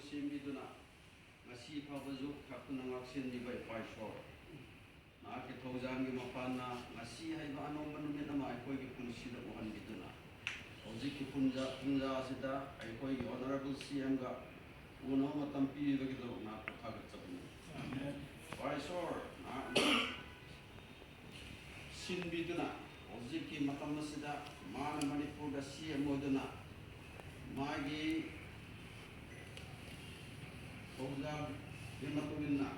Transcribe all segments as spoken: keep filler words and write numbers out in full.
ꯁꯦꯝꯕꯤꯗꯨꯅ ꯉꯁꯤ ꯐꯥꯎꯕꯁꯨ ꯈꯥꯛꯇꯨꯅ ꯉꯥꯛꯁꯦꯟꯕꯤꯕ ꯏꯄꯥ ꯏꯁꯣꯔ, ꯅꯍꯥꯛꯀꯤ ꯊꯧꯖꯥꯜꯒꯤ ꯃꯄꯥꯟꯅ ꯉꯁꯤ ꯍꯥꯏꯕ ꯑꯅꯧꯕ ꯅꯨꯃꯤꯠ ꯑꯃ ꯑꯩꯈꯣꯏꯒꯤ ꯄꯨꯟꯁꯤꯗ ꯎꯍꯟꯕꯤꯗꯨꯅ ꯍꯧꯖꯤꯛꯀꯤ ꯄꯨꯡꯖꯥ ꯄꯨꯡꯖꯥ ꯑꯁꯤꯗ ꯑꯩꯈꯣꯏꯒꯤ ꯑꯣꯅꯔꯦꯕꯜ ꯁꯤ ꯑꯦꯝꯒ ꯎꯅꯕ ꯃꯇꯝ ꯄꯤꯕꯤꯕꯒꯤꯗꯃꯛ ꯅꯍꯥꯛꯄꯨ ꯊꯥꯒꯠꯆꯕꯅꯤ꯫ ꯏꯄꯥ ꯏꯁꯣꯔ, ꯅꯍꯥꯛꯅ ꯁꯤꯟꯕꯤꯗꯨꯅ ꯍꯧꯖꯤꯛꯀꯤ ꯃꯇꯝ ꯑꯁꯤꯗ ꯃꯥꯅ ꯃꯅꯤꯄꯨꯔꯗ ꯁꯤ ꯑꯦꯝ ꯑꯣꯏꯗꯨꯅ ꯃꯥꯒꯤ ꯊꯧꯖꯥꯜꯒꯤ ꯃꯇꯨꯡ ꯏꯟꯅ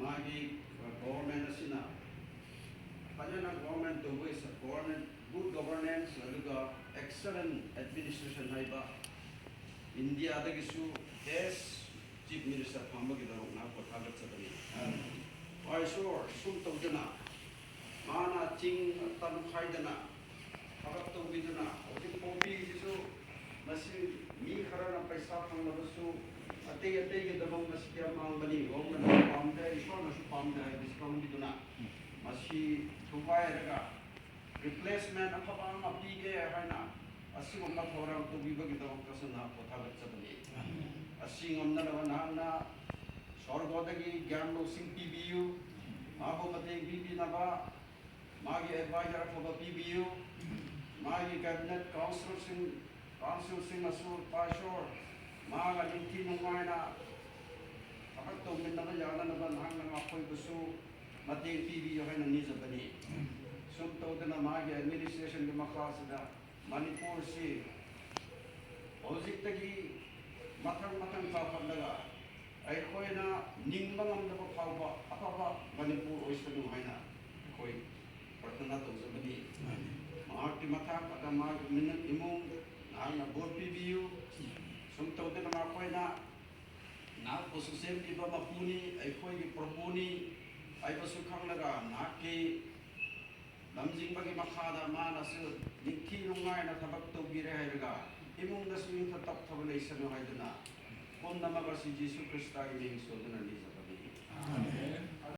ꯃꯥꯒꯤ ꯒꯣꯚꯔꯟꯃꯦꯟ ꯑꯁꯤꯅ ꯐꯖꯅ ꯒꯣꯚꯔꯟꯃꯦꯟ ꯇꯧꯕ, ꯒꯣꯚꯔꯟꯃꯦꯟ, ꯒꯨꯗ ꯒꯣꯚꯔꯅꯦꯟꯁ ꯑꯗꯨꯒ ꯑꯦꯛꯁꯂꯦꯟ ꯑꯦꯗꯃꯤꯅꯤꯁꯇ꯭ꯔꯦꯁꯟ ꯍꯥꯏꯕ ꯏꯟꯗꯤꯌꯥꯗꯒꯤꯁꯨ ꯕꯦꯁ ꯆꯤꯐ ꯃꯤꯅꯤꯁꯇꯔ ꯐꯪꯕꯒꯤꯗꯃꯛ ꯅꯍꯥꯛꯄꯨ ꯊꯥꯒꯠꯆꯕꯅꯤ꯫ ꯏꯄꯥ ꯏꯁꯣꯔ, ꯁꯨꯝ ꯇꯧꯗꯅ ꯃꯥꯅ ꯆꯤꯡ ꯇꯝ ꯈꯥꯏꯗꯅ ꯊꯕꯛ ꯇꯧꯕꯤꯗꯨꯅ ꯍꯧꯖꯤꯛ ꯄꯣꯛꯄꯤꯁꯤꯁꯨ ꯃꯁꯤ ꯃꯤ ꯈꯔꯅ ꯄꯩꯁꯥ ꯐꯪꯂꯕꯁꯨ ꯑꯇꯩ ꯑꯇꯩꯒꯤꯗꯃꯛ ꯃꯁꯤ ꯌꯥꯝ ꯃꯥꯡꯕꯅꯤ, ꯒꯣꯚꯔꯟꯃꯦꯟꯅꯁꯨ ꯄꯥꯝꯗꯦ, ꯏꯁꯣꯔꯅꯁꯨ ꯄꯥꯝꯗꯦ ꯍꯥꯏꯕꯁꯤ ꯈꯪꯕꯤꯗꯨꯅ ꯃꯁꯤ ꯊꯨꯒꯥꯏꯔꯒ ꯔꯤꯄ꯭ꯂꯦꯁꯃꯦꯟ ꯑꯐꯕ ꯑꯃ ꯄꯤꯒꯦ ꯍꯥꯏꯅ ꯑꯁꯤꯒꯨꯝꯕ ꯊꯧꯔꯥꯡ ꯇꯧꯕꯤꯕꯒꯤꯗꯃꯛꯇꯁꯨ ꯅꯍꯥꯛꯄꯨ ꯊꯥꯒꯠꯆꯕꯅꯤ꯫ ꯑꯁꯤ ꯉꯝꯅꯅꯕ ꯅꯍꯥꯛꯅ ꯁ꯭ꯋꯔꯒꯗꯒꯤ ꯒ꯭ꯌꯥꯟ ꯂꯧꯁꯤꯡ ꯄꯤꯕꯤꯌꯨ꯫ ꯃꯍꯥꯛꯄꯨ ꯃꯇꯦꯡ ꯄꯤꯕꯤꯅꯕ ꯃꯥꯒꯤ ꯑꯦꯗꯚꯥꯏꯖꯔ ꯑꯐꯕ ꯄꯤꯕꯤꯌꯨ꯫ ꯃꯥꯒꯤ ꯀꯦꯕꯤꯅꯦꯠ ꯀꯥꯎꯟꯁꯤꯜꯁꯤꯡ, ꯀꯥꯎꯟꯁꯤꯜꯁꯤꯡꯅꯁꯨ ꯄꯥꯏꯁꯣꯔ ꯃꯥꯒ ꯅꯤꯡꯊꯤ ꯅꯨꯡꯉꯥꯏꯅ ꯊꯕꯛ ꯇꯧꯃꯤꯟꯅꯕ ꯌꯥꯅꯅꯕ ꯅꯍꯥꯛꯅ ꯃꯈꯣꯏꯕꯨꯁꯨ ꯃꯇꯦꯡ ꯄꯤꯕꯤꯌꯨ ꯍꯥꯏꯅ ꯅꯤꯖꯕꯅꯤ꯫ ꯁꯨꯝ ꯇꯧꯗꯅ ꯃꯥꯒꯤ ꯑꯦꯗꯃꯤꯅꯤꯁꯇ꯭ꯔꯦꯁꯟꯒꯤ ꯃꯈꯥꯁꯤꯗ ꯃꯅꯤꯄꯨꯔꯁꯤ ꯍꯧꯖꯤꯛꯇꯒꯤ ꯃꯊꯪ ꯃꯊꯪ ꯆꯥꯎꯈꯠꯂꯒ ꯑꯩꯈꯣꯏꯅ ꯅꯤꯡꯕ ꯉꯝꯗꯕ ꯐꯥꯎꯕ ꯑꯐꯕ ꯃꯅꯤꯄꯨꯔ ꯑꯣꯏꯁꯅꯨ ꯍꯥꯏꯅ ꯑꯩꯈꯣꯏ ꯄ꯭ꯔꯊꯅꯥ ꯇꯧꯖꯕꯅꯤ꯫ ꯃꯍꯥꯛꯀꯤ ꯃꯊꯛ ꯑꯗ ꯃꯥꯒꯤ ꯃꯤꯅ-, ꯏꯃꯨꯡ ꯅꯍꯥꯛꯅ ꯚꯣꯠ ꯄꯤꯕꯤꯌꯨ꯫ ꯁꯨꯝ ꯇꯧꯗꯅ ꯃꯈꯣꯏꯅ ꯅꯍꯥꯛꯄꯨꯁꯨ ꯁꯦꯝꯕꯤꯕ ꯃꯄꯨꯅꯤ, ꯑꯩꯈꯣꯏꯒꯤ ꯄ꯭ꯔꯚꯨꯅꯤ ꯍꯥꯏꯕꯁꯨ ꯈꯪꯂꯒ ꯅꯍꯥꯛꯀꯤ ꯂꯝꯖꯤꯡꯕꯒꯤ ꯃꯈꯥꯗ ꯃꯥꯅꯁꯨ ꯅꯤꯡꯊꯤ ꯅꯨꯡꯉꯥꯏꯅ ꯊꯕꯛ ꯇꯧꯕꯤꯔꯦ ꯍꯥꯏꯔꯒ ꯏꯃꯨꯡꯗꯁꯨ ꯏꯪꯊ ꯇꯞꯊꯕ ꯂꯩꯁꯅꯨ ꯍꯥꯏꯗꯨꯅ ꯄꯨꯝꯅꯃꯛ ꯑꯁꯤ ꯖꯤꯁꯨ ꯈ꯭ꯔꯤꯁꯇꯒꯤ ꯃꯤꯡ ꯁꯣꯟꯗꯨꯅ ꯅꯤꯖꯕꯅꯤ꯫ ꯑꯥꯃꯦꯟ꯫